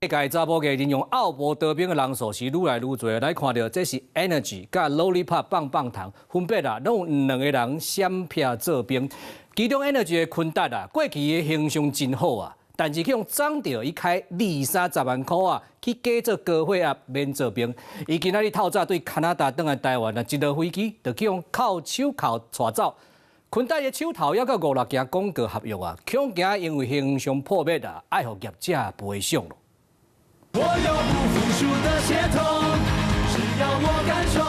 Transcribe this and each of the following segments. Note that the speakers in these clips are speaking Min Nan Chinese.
世界查埔藝人用拗步當兵的人數是愈來愈濟。來看著這是 Energy 佮 Lollipop 棒棒糖，分別啊，攏有兩個人閃避做兵。其中 Energy 的坤達啊，過去的形象真好啊，但是去予摠著，伊開二三十萬箍啊，去假做高血壓免做兵。伊今仔日透早對加拿大轉來台灣啊，一落飛機就去予銬手銬帶走。坤達的手頭猶閣五六件廣告合約啊，恐驚因為形象破滅啊，愛予業者賠償咯。我有不服輸的血統，只要我敢衝，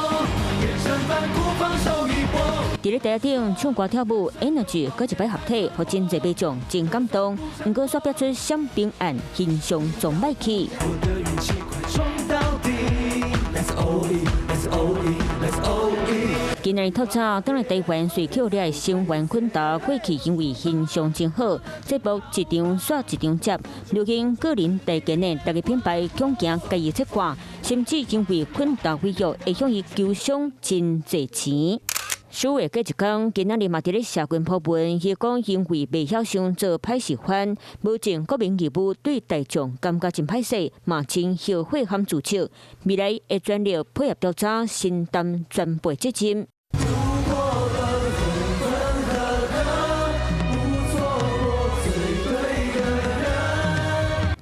天生反骨放手一搏。佇咧台頂唱歌跳舞，Energy 閣一擺合體，予真濟民眾真感動。毋過煞變出閃兵案，形象總歹去。我的運氣快衝到底，Let's all in，Let's all in，Let's all in。今日透早，轉來台灣隨口掠成員坤達，過去因為形象真好，節目一場煞一場接，如今個人代言的逐個品牌恐驚共伊切割，甚至因為坤達違約會向伊求償真濟錢。事過一工，今仔日嘛佇咧社群 po 文，伊講因為袂曉傷做歹示範，無盡國民義務，對大眾感覺真歹勢，嘛真後悔含自責。未來會全力配合調查，承擔全部責任。如果了分分合合，不錯過最對的人。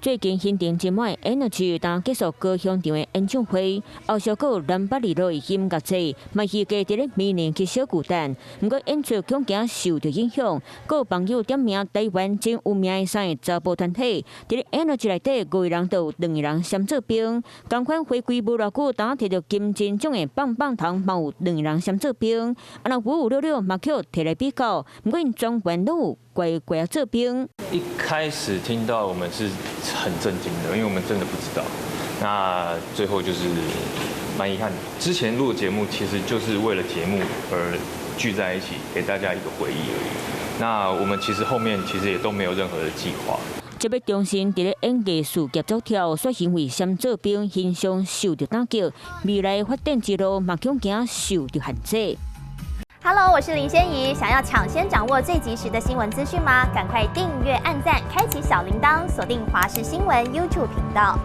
最近行程真滿，Energy 當結束高雄場的演唱會，後續閣有南北二路的音樂節，嘛預計佇咧明年去小巨蛋。毋過演出恐驚受著影響，閣有網友點名台灣真有名的三個查埔團體，佇咧 Energy 內底五個人就有兩個人閃做兵，仝款回歸無偌久，當摕著金針獎的棒棒糖嘛有兩個人閃做兵，啊若5566嘛去提來比較，毋過𪜶全員攏有乖乖做兵。一開始聽到我們是很震驚的，因為我們真的不知道。那最後就是蠻遺憾的。之前錄的節目其實就是為了節目而聚在一起，給大家一個回憶而已。那我們其實後面其實也都沒有任何的計劃。這欲重新佇咧演藝事業走跳，煞因為閃做兵形象受著打擊，未來發展之路嘛恐驚受著限制。 Hello，我是林仙怡。想要搶先掌握最及時的新聞資訊嗎？趕快訂閱、按讚、開啟小鈴鐺，鎖定華視新聞 YouTube 頻道。